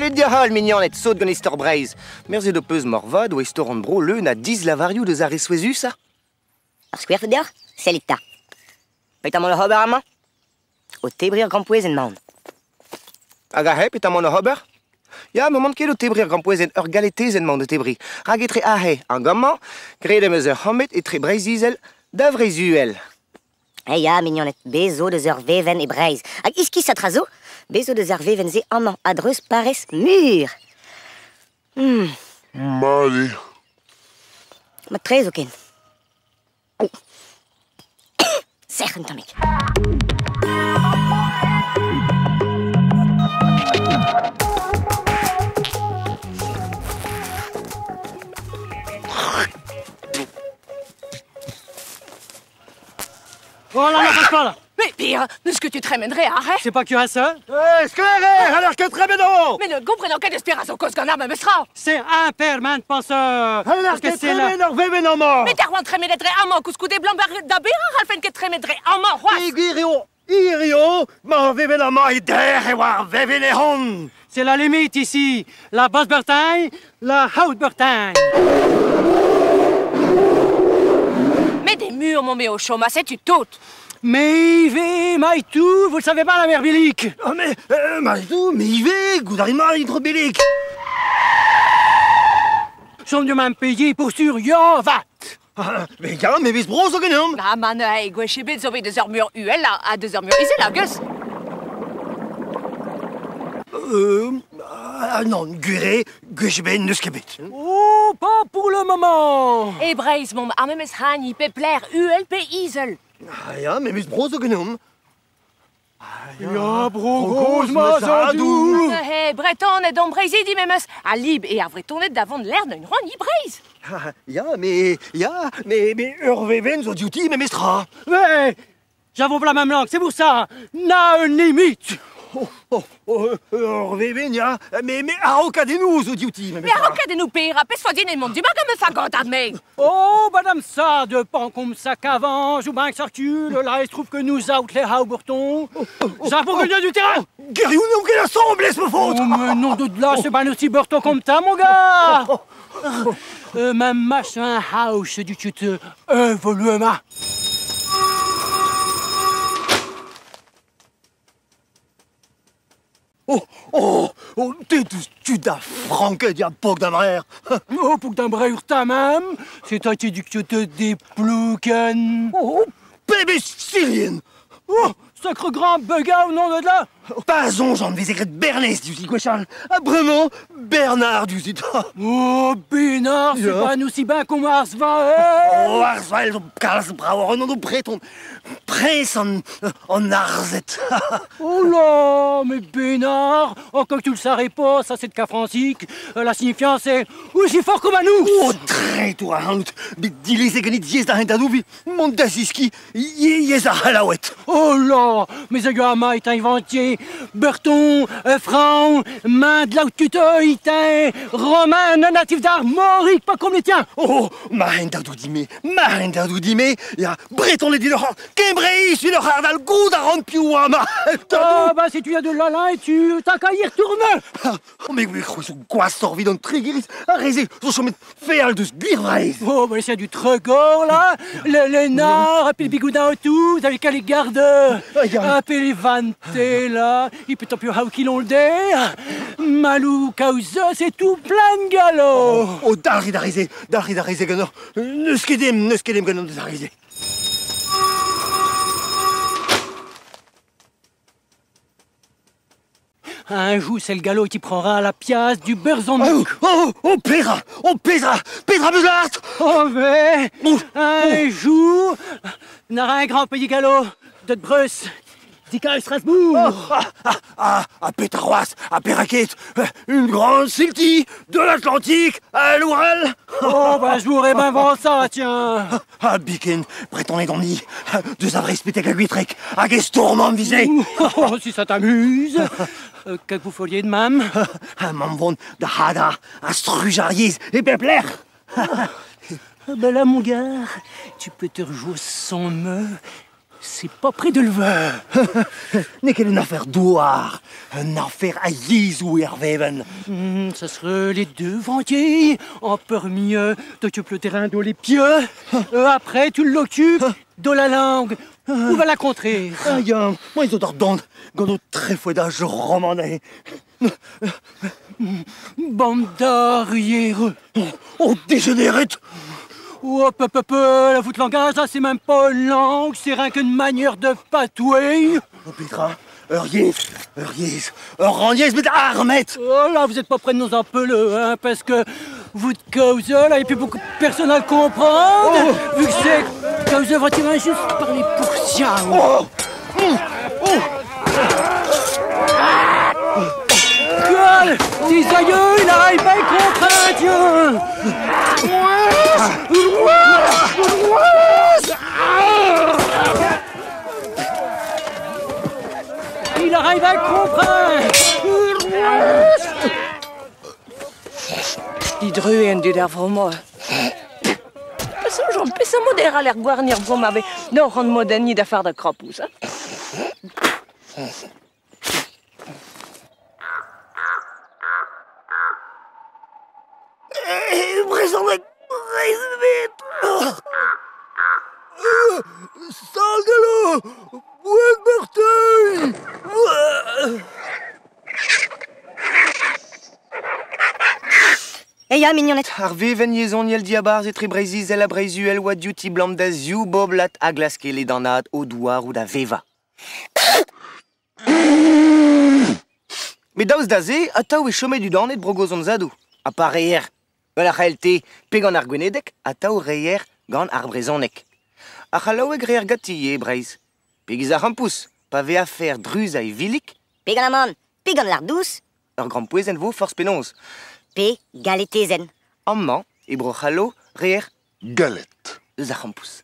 Salut deoc'h holl, mignoned, sot gant istor Breizh. Merzet ho peus moarvat o istor hon bro leun a dislavarioù deus ar re souezhusañ. Ur skouer deoc'h? Sellit 'ta. Petra emaon oc'h ober amañ? O tebriñ ur grampouezhenn emaon. Hag aze, petra emaon oc'h ober? Ya, m'emaon ket o tebriñ ur grampouezhenn, ur galetezenn emaon o tebriñ. Rak etre aze hag amañ, graet em eus ur c'hammed etre Breizh-Izel da Vreizh-Uhel. Eh ya, mignoned, bez zo deus ur vevenn e Breizh. Hag iskisañ tra zo, bez zo deus ar vevenn-se amañ, a-dreuz parrez Mur. Mat eo. Mat-tre zoken. Sec'h un tammig. Oh là, là, passe pas là. Mais pire, n'eus ket tu tremen re aze. C'est pas curaçao. Eh, sklaer eo, c'haller ket tremen o! Mais ne gomprenan ket esperañ zo kaoz gant ar memes tra. C'est impermanent penseur. C'haller ket tremen ur vevenn amañ! Met ar oan tremenet dre amañ koulskoude blam da berañ c'hallfen ket tremen dre amañ c'hoazh. Peogwir eo hirio ma vevenn amañ e derc'h e oa ar vevenn ec'hon. C'est la limite ici. La Basse-Bretagne, la Haute-Bretagne. Met e mur m'omp o chom ha setu tout. Mais ivez, Maïtou, vous le savez pas la mère Bilic. Ah mais, Maïtou, mais ivez, goût d'ar intro Bilic. Sommes du même pays pour sûr, ya va. Ah, mais ya, mais vez bro zo ganeomp. Ah, ma neuze, gwech ebet zo bet deus ur mur uhel ha deus ur mur izel, ar geus. Ah non, gwir eo, gwech ebet n'eus ket bet. Oh, pas pour le moment. E Breizh momp ar memes hani pep lec'h uhel pe izel. Ah ya, memes bro zo ganeomp. Ya, bro gozh ma zadoù. Neuze, Bretoned omp Breizhidi memes, ha lib eo ar Vretoned da vont lec'h neuint c'hoant i Breizh. Ya, mais, ya, mais ur vevenn zo diouti memes tra. Ouais, j'avons la même langue, c'est pour ça. N'a une limite. Oh, oh, oh, ur vevenn, ya, mais a-raokadennoù zo diouti memes Mais a-raokadennoù pera, pezh foa din emaon du-mañ gant ma fagotad me. Oh, madame ça, de pan comme ça qu'avant, joue bien que ça recule, là, il se trouve que nous out les Haubertons. Ça pour gagner du terrain. Gerioù n'eo ket asambles, ma faotr. Oh, mais non, de là, c'est pas aussi Berton comme ça, mon gars. Ma machin house du tut évolue ma. Oh, oh, oh, te deus tu da franket ya pok da vrer. Oh, pour d'un breur ta même, c'est toi qui du que te déplouken. Oh, pebezh sirien. Oh, sacre grand bugga au nom de là. Pa soñjan veze graet Bernez diouzhit gwechall, ha bremañ Bernard diouzhit. Oh, Bénard, c'est pas nous si ben qu'on Arsvael. Oh, Arsvael zo kalz bravoc'h an anv breton. Priñs an arzhed. Oh là, mais Bénard, encore que tu le savais pas, ça c'est de cas francique. La signifiant c'est aussi fort comme un ours. Oh, traitour ac'hanout, bet dilezet ganit yezh da hentadoù evit mont da zeskiñ yezh ar C'hallaoued. Oh là, mais un gars est inventé. Berton, Franc, main de la itain, romain, natif d'Armorique, pas comme les tiens. Oh, ma hentadoù dime, ma hentadoù dime, ya, Bretoned evit ur Kembreiz evit ur c'hardal goût a ran piv oa ma Ah bah si tu as de l'alin et tu t'as qu'à y retourner. Oh, mais c'hwi zo gwashoc'h evit an Tregeriz, ar re-se zo chomet feal deus gwir Vreizh. Oh bah c'est du Tregor là, le Lénard, puis le Bigoudin tout, vous avez qu'à les garder. Ah, puis les Vanté là, et puis tant pis how qu'ils ont le der. Malou, Kaouze, c'est tout plein de galop. Oh, oh dalc'hit ar re-se, dalc'hit ar re-se ganeoc'h. N'eus ket dem, n'eus ket dem gant an deus ar re-se. Un jour, c'est le galop qui prendra la pièce du Berzon. Oh, oh, oh, Petra, oh, Petra, Petra Beuzart. Oh, mais Oh, un jour, n'aura un grand pays galop de Breus, d'Ica Strasbourg. Oh, ah, ah, ah, ah, Petra Roas, ah, Perraquet, une grande silty de l'Atlantique à l'Oural. Oh, bah, je vous ben vend ça, tiens. Ah, biken, bretoned on ni, deus a Vrest betek a Gwitreg, hag e stourmant vizé. Oh, si ça t'amuse. Que vous feriez de même? Ah, mamm vont da hadañ ha struj ar yezh e pep lec'h. Ah, ben là, mon gars, tu peux te rejouer sans me. C'est pas près de le ver. N'eo ket un afer douar, un afer a yezhoù eo ar vevenn. Ça serait les deux ventiers. En peur mieux, t'occupes le terrain de les pieux. Après, tu l'occupes de la langue. Où va la contrer? Ah, ya, moi, ils ont d'ordon, gant o trefoedaj romanais. Bande d'arriéreux. Oh, dégénéré. Oh, peu, peu, peu, la voûte langage, là, c'est même pas une langue, c'est rien qu'une manière de patouer. Oh, Petra, ur yezh, ur yezh, ur rannyezh, met armet. Oh là, vous êtes pas près de nous en peler, hein, parce que vous de cause, là, et puis beaucoup de personnes à le comprendre, Oh. vu que c'est cause va tirer juste par les pourciens. Oh. Oh. Gueule, tes aïeux, là, ils vont comprendre, Dieu. Il arrive à comprendre. Didru en dud ar vro-mañ. Peseurt peseurt mod e c'haller gwarnir vro-mañ ve n'oc'h an modenni da far da krampouezh, hein? Brezhoneg, Breizh Sangalo, Bouet Martin. E ya, mignoned. Ar vevenn yezhoniel diabarzh etre Breizh-Izel ha Breizh-Uhel oa diouti blam da ziv boblat a glaske ledannaat o douaroù da vevañ. Met daoust da se, atav e chome udanet bro-gozh hon zadoù. Ha pa reer gant ar c'hlt pe gant ar gwenedeg, atav reer gant ar brezhoneg. Ar c'hallaoueg reer ganti e Breizh. Pe giz ar c'hampouezh, pa vez afer druz ha evilik. Pe gant amann, pe gant lard dous. Ur grampouezhenn vo forzh penaos. Pe galetezenn. Amañ, e bro c'hallo, reer Galette. eus ar c'hampouezh.